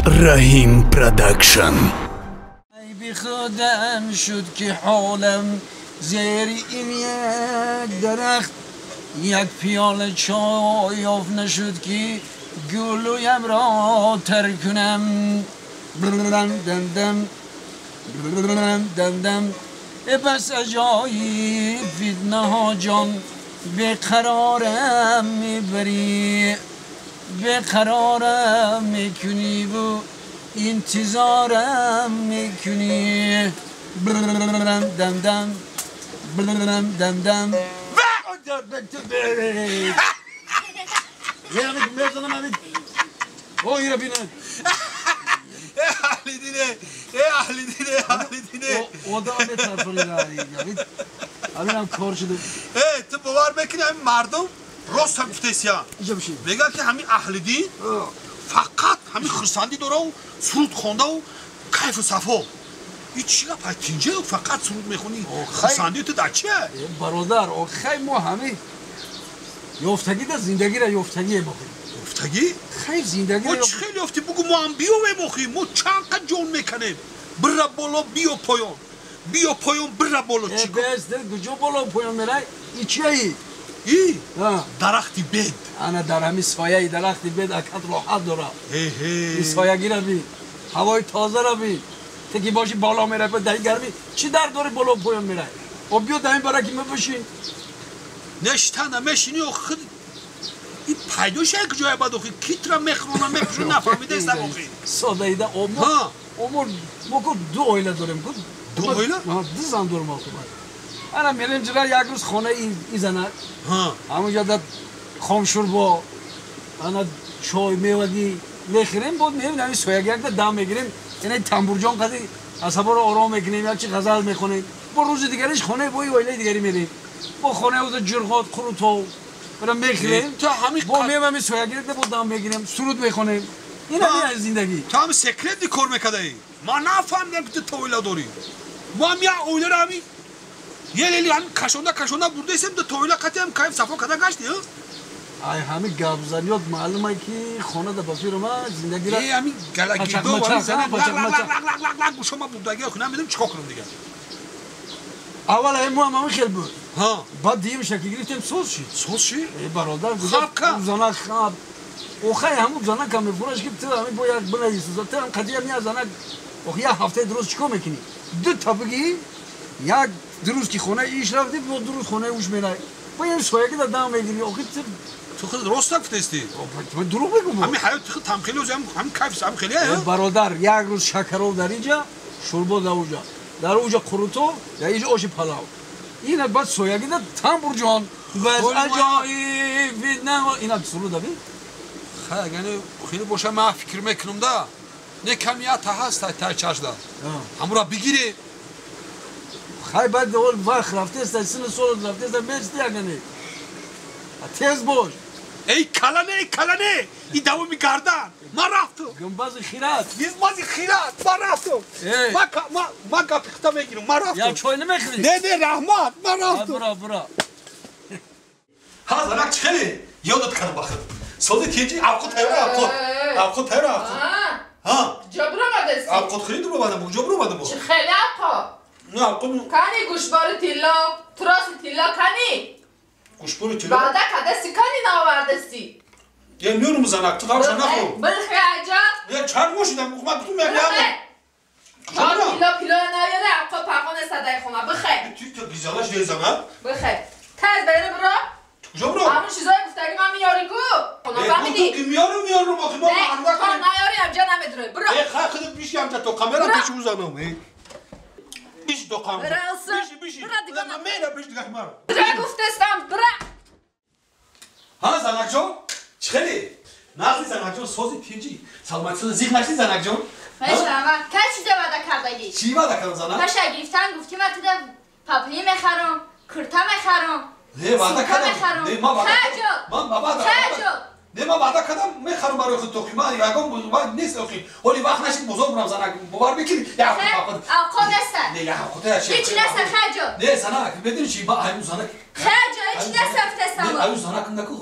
Раҳим Продакшн. Бихудам шуд ки ҳолам зери ин як дарахт як пиёла чой ёфт нашуд ки гулӯямро тар кунам. Дам-дам, дам-дам. Бас аҷоиб фитнаҳо ҷон беқарорам мебарӣ, беқарорам мекуниву интизорам мекунӣ. Дам-дам, дам-дам. Ту бовар мекунӣ ҳамин мардум рост ҳам гуфтесия. Мегӯяд ки ҳамин аҳли дин фақат ҳамин хурсандӣ дораву суруд хондаву кайфу сафо. И чӣ гап? Тинҷа фақат суруд мехонӣ, хурсандии ту дар чия? Бародар, охай мо ҳамин ёфтагида зиндагиро ёфтагием охи. Ёфтагӣ? Хай зиндагиро. Мо чӣ хел ёфтӣ? Бугӯ мо ҳам биёвем охи. Мо чанд қад ҷон меканем. Бира боло, биё поён. Биё поён, бира боло. Чӣ бес, куҷо боло поён мерай? И чияи? И дарахти бед. Ана дар ҳамин сояи дарахти бед акат роҳат дорад. И соягира би, ҳавои тозара би. Теки боши боло мерай, дар гармӣ чӣ дард дори боло поён мерай? О биё дар ин бара ки мебошин. Нештана мешинӣ охи. И пайдо шай куҷоя бад охи. Китра мехӯрона мепӯшона нафаҳмидаистам охи. Содаида омор. Омор мо ку ду оила дорем ку. Ду оила? Ду зан дорем охи. Ана мерем ҷира як рӯз хонаи и занак. Ҳамонҷа да хомшӯрбо, ана чой мевагӣ мехӯрем, бод меем ҳамин соягиякда дам мегирем. Яъне тамбурҷон қади асаборо ором мекунем, як чи ғазал мехонем. Бо рӯзи дигариш хонаи бо и оилаи дигари мерем. Бо хонаи ӯза ҷурғот, қурутов бара мехӯрем. Бо меем ҳамин соягиякда бо дам мегирем, суруд мехонем. Ин ҳамин зиндагӣ. Ту ҳами секретни кор мекардаӣ. Ман нафаҳмидам ки ту то оила дорӣ. Мо ҳам як оиларо ҳамин елели ҳамин кашонда кашонда бурдаистем, ту то оила қатиам кайф сафо карда гаштӣ? Ай ҳамин гапзаниёт маълума ки хона да ба фирма зиндагиро э ҳамин галагирдо вали зана лак лак гӯшома бурдаги охи намедонам чикор кунам дигар. Аввал ҳамин мо ҳам ҳамин хел буд. Баъд диюмша ки гирифтем соз шид. Соз шид? Э бародар, хаб ка? Зана хаб. Охай ҳамун зана кам мефураш ки ту ҳамин бо як бинависуза. Ту ҳам қадия мия занак охи як ҳафтаи дуруст чикор мекунӣ? Ду та бигӣ, як дуруст ки хонаи иш рафтӣ, бо дуруст хонаи уш мерай. Бо ин соягида дам мегирӣ. Охи ту ту худ рост гуфтаистӣ. Дурӯғ мегӯм. Ҳамин ҳаёти худ тамхелӣ ҳамин кайф ҳамин хеле. Бародар, як рӯз шакаров дар инҷа, шӯрбо дар уҷа. Дар уҷа қурутов, дар инҷа оши палав. Ина баъд соягида тамбурҷон. Бас аҷоиб фитна ина суруда би. Хай, агар хеле боша ман фикр мекунам да. Не камията ҳаст тай чашда. Ҳамура бигирӣ. Хай баъд ол вақт рафтеста, сину сол рафтеста, мести агане. Тез бош. Эй калане, эй калане, и давоми гардан. Ман рафтам. Гумбази хират. Гумбази хират, ман рафтам. Ман гапи хута мегирам, ман рафтам. Я чой намехӯрӣ? Не, не, раҳмат, ман рафтам. Бура, бура. Ҳа, занак чӣ хеле? Ёдат кардам бахт. Сози тинҷи авқот тайёр авқот. Авқот тайёр авқот. Ҳа. Куҷо биромадасӣ? Авқот хеле дур омадам, куҷо биромадам? Чӣ хеле авқот? Не, авқот. Кани гӯшбори тилло, троси тилло кани? Гӯшбори тилло? Ваъда кардасӣ, кани наовардасӣ? Е, меёрум занак, ту ғамша нахӯр. Бирхе аҷаб. Е, чанд мошидам, ман гуфтум як ям. То тилло пило наёре, авқот паҳон нест дар хона, бихе. Ту гизалаш не занак? Бихе. Тез бере биро. Куҷо биро? Ҳамун чизое гуфтагӣ ман меёрӣ гу. Хона фаҳмидӣ? Ту ки меёрум, меёрум, охи мо маҳруда кунем. То наёрӣ ҳамҷа намедурӣ. Биро. Е, хай худат биши ҳамҷа то камера пеши ӯ занам. Биши то камера. Биши, биши. Ман мера биши дигар мара. Бира гуфтастам, бира. Ҳа, занакҷон, чӣ хеле? Нағзи занакҷон, сози тинҷӣ. Саломатӣ сози зиқ нашди занакҷон? Мешавам. Кай чизе ваъда кардагӣ? Чӣ ваъда кардам занак? Паша гирифтан гуфтӣ ман туда папли мехарам, курта мехарам. Не, ваъда кардам. Не, ман ваъда кардам. Ман ваъда кардам. Не, ман ваъда кардам, мехарам барои худ тоқи. Ман ягон вақт нест охи. Ҳоли вақт нашид бозор бурам занак. Бовар мекунӣ? Як авқот. Авқот нест. Не, як авқот я чи. Ҳеч нест хаҷо. Не, занак, медонӣ чӣ? Ман аю занак. Хаҷо, ҳеч нест афтастам. Не, аю занак наку.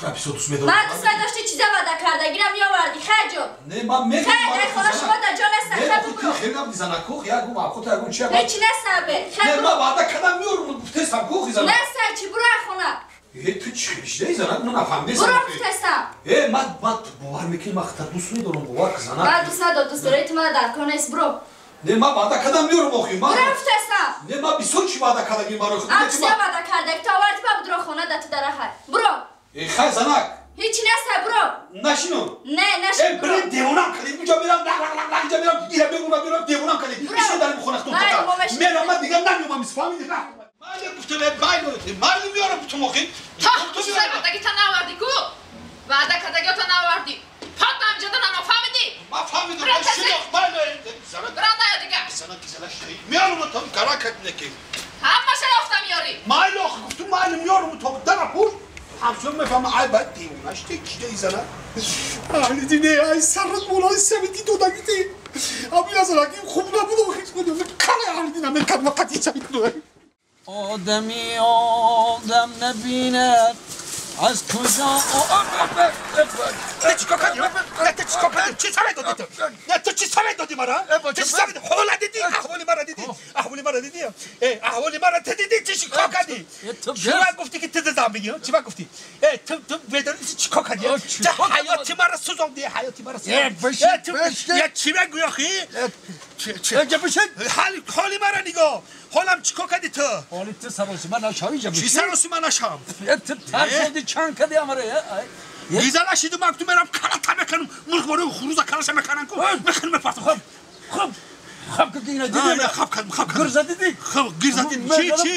Тура бисёр дӯст медорам. Ман дӯст надошти чиза ваъда кардагирам меовардӣ, хайҷо. Не, ман мегӯям. Хай, дар хона шумо дар ҷо нестан, хай бубро. Хеле набуди занакох, ягон авқота ягон чи. Ҳеҷ неста бе. Не, ман ваъда кардам меорам, гуфтестам кохи занак. Неста чи, буро аз хона. Э, ту чӣ хелишдаи занак, ман нафаҳмидестам. Буро гуфтестам. Э, ман бовар мекунӣ, ман хата дӯст медорам, бовар ки занак. Ман дӯст надорам, дӯстдории ту мана дар кор нест, буро. Не, ман ваъда кардам меорам охи. Буро гуфтестам. Не, ман бисёр чӣ ваъда кардагим барои худ. Ам чиза ваъда кардаги, ту оварди ба будро хона да ту дарахай. Буро. Э, хай занак. Ҳеҷ неста, буро. Нашинам. Не, нашин. Э, бирин девонам кардед. Инҷа мерам, лақ лақ лақ лақ, инҷа мерам, ира меорам, мерам, девонам кардед. Бишин дар ин хона худтон тоқа. Мерам, ман дигар намеомам, фаҳмидӣ? Майли гуфтам, майли, майли меорам гуфтам охи. Та, чизай ваъдагита наовардӣ ку? Ваъда кардагиёта наовардӣ. Пат ҳамҷода нама, фаҳмидӣ? Ман фаҳмидам, шино, майли. Занак. Биран наё дигар. Занак, гизала шаҳид. Меорам то гара кардне ки. Ҳамаша ёфта меорӣ. Майли охи гуфтам, майли меорам то дара пуш. ҳамсоя мефаҳма, ай баъд девона шуда, кида изана. Аҳли дине, ай сарат болои савити додагите. Ами азараки хуб набуд охи. Кала аҳли дина мекард вақати савит додаги. Одами одам набинад аз куҷо. Не, чикор кардӣ? Не, ту чикор кардӣ? Чӣ савет додӣ ту? Не, ту чӣ савет додӣ мара? Чӣ савет? Ҳола дидӣ? Аҳволи мара дидӣ? Аҳволи мара дидӣ? Э, аҳволи мара ту дидӣ? Чӣ чикор кардӣ? Чӣ ба гуфтӣ ки ту дидам бигӣ? Чӣ ба гуфтӣ? Э, ту бедорӣ чикор кардӣ? Ту ҳаёти мара сӯзондӣ, ҳаёти мара сӯзондӣ. Я чӣ мегӯӣ охӣ? Ҳоли мара нигоҳ. Ҳолам чикор кардӣ ту? Ҳоли ту саросима нашавӣ ҷа. Чӣ саросима нашавам? Ту тарсондӣ чанд кардӣ амара? Гизала шиду ман гуфтум мерам калата мекунам, мурғ бори хуруза калаша мекунам ку. Мекунам мепартам. Хоб, хоб. Хоб ки ина дидӣ? Хоб кардам, хоб кардам. Гирза дидӣ? Хоб, гирза дидӣ. Чӣ, чӣ?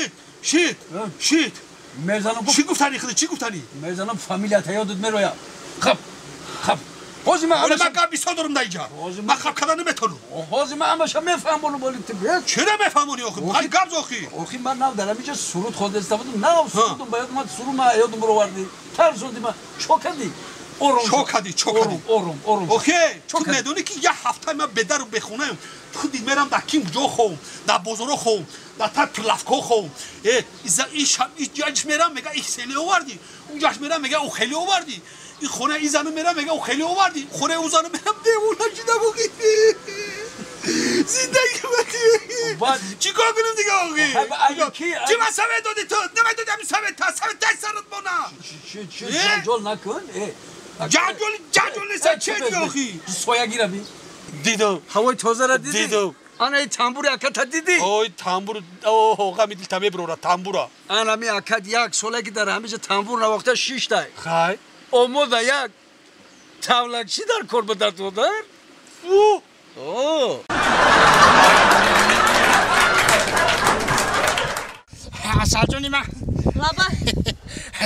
Шит, шит. Мезанам. Чӣ гуфтанӣ худ? Чӣ гуфтанӣ? Мезанам фамилията ёдат мерояд. Хоб, хоб. Ҳозир ман ҳамаша. Ман гап бисёр дорам дар инҷа. Ман хоб кардан наметавонам. Ҳозир ман ҳамаша мефаҳмонам, вале ту чера мефаҳмонӣ охи? Хай гап охи. Охи ман нав дар ҳаминҷа суруд хондаиста будам. Нав сурудам ба ёд омад, суруд ман ёдам баровардӣ. Тарсондӣ ман. Чо кардӣ? Ором. Чо кардӣ, чо кардӣ? Ором, ором. Охи, ту медонӣ ки як ҳафта ман бедару бехонаем. Худи мерам дар ким ҷо ховам, дар бозоро ховам, дар та прилавко ховам. Э, иш мерам мега иш сели овардӣ. Унҷаш мерам мега о хеле овардӣ. И хона и зану мерам мега о хеле овардӣ. Хонаи ӯ зану мерам девона шудам охи. Зиндагӣ бадӣ. Чӣ кор кунам дига охи? Чӣ ман савет додӣ ту? Намедодӣ ҳамин савет та, савет дай сарат мона. Чӣ ҷанҷол накун? Э. Ҷанҷол, ҷанҷол нест, чӣ дига охи? Соягира би. Дидам. Ҳавои тозара дидӣ? Дидам. Ана и тамбури аката дидӣ? Ой, тамбур, оҳ, ғами дилта мебирора, тамбура. Ана ми акат як соле ки дар ҳамиҷа тамбур навохта шиштай. Хай. Омода як тавлакчӣ дар кор ба дар додар? Фу! О! Асалҷони ман. Лаба.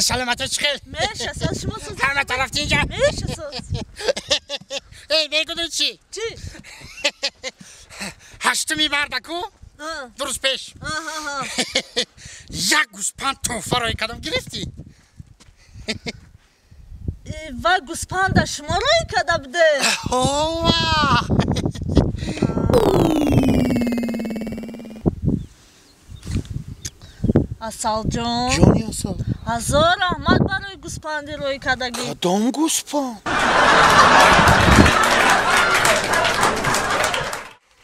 Саломатӣ чӣ хел? Мешасоз, шумо соз. Ҳама тараф тинҷа? Мешасоз. Эй, мегӯдӣ чӣ? Чӣ? Ҳаштуми мардаку? Ду рӯз пеш. Як гӯспанд тӯҳфа рӯй кардам, гирифтӣ? Вай гӯспанда шумо рӯй карда буде? Ҳова! Асалҷон. Ҷони Асал. Ҳазор раҳмат барои гӯспанди рӯй кардагӣ. Кадом гӯспанд?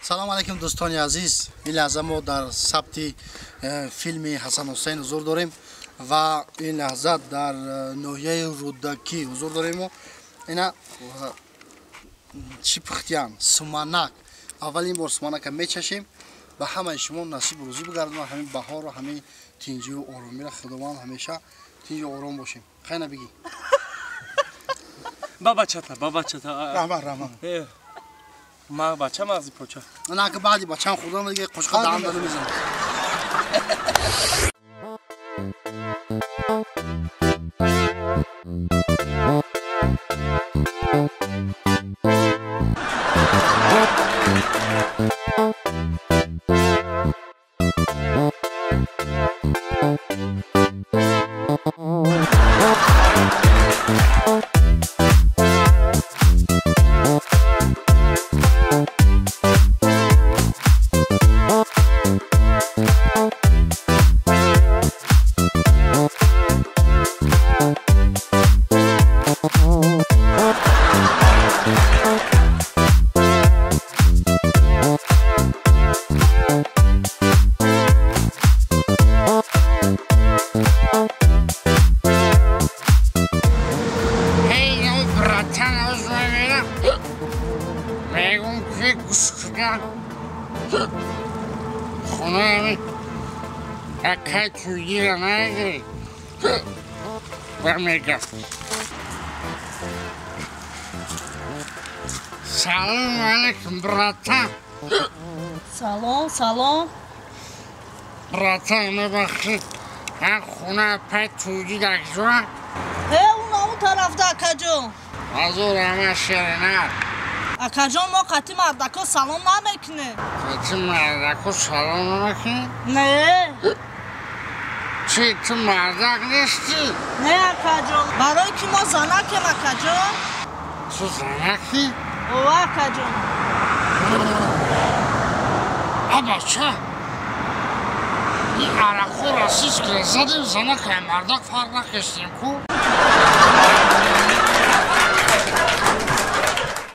Салом алайкум дӯстони азиз. Ин лаҳза мо дар сабти филми Ҳасан Ҳусайн ҳузур дорем ва ин лаҳза дар ноҳияи Рӯдакӣ ҳузур дорем. Мо ина чӣ пухтиян? Суманак. Аввалин бор суманака мечашем. Ба ҳамаи шумо насиб рӯзӣ бигардонад, ҳамин баҳору ҳамин тинҷиву оромиро Худованд ҳамеша тинҷу ором бошем. Хайна бигӣ. Ба бачата, ба бачата. Раҳмат, раҳмат. Ма бача мағзи поча. На ки баъди бачам хӯрдам дига қошуқа даҳан дада мезанам. гӯш кунам. Хонаи акай тӯйгира нагирӣ. Ба мегам. Салом алейкум, братан. Салом, салом. Братан, мебахшид. Ҳар хона пай тӯйги дакҷоа? Э, он он тарафда, акаҷон. Ҳазор ҳама ширинар. Акаҷон, мо қати мардако салом намекунем. Қати мардако салом намекунем? Не. Чи, ту мардак нестӣ? Не, акаҷон, барои ки мо занакем, акаҷон. Ту занакӣ? Ова, акаҷон. А бача, ин арақҳо расист ки задем, занакай мардак фарқ накестем ку?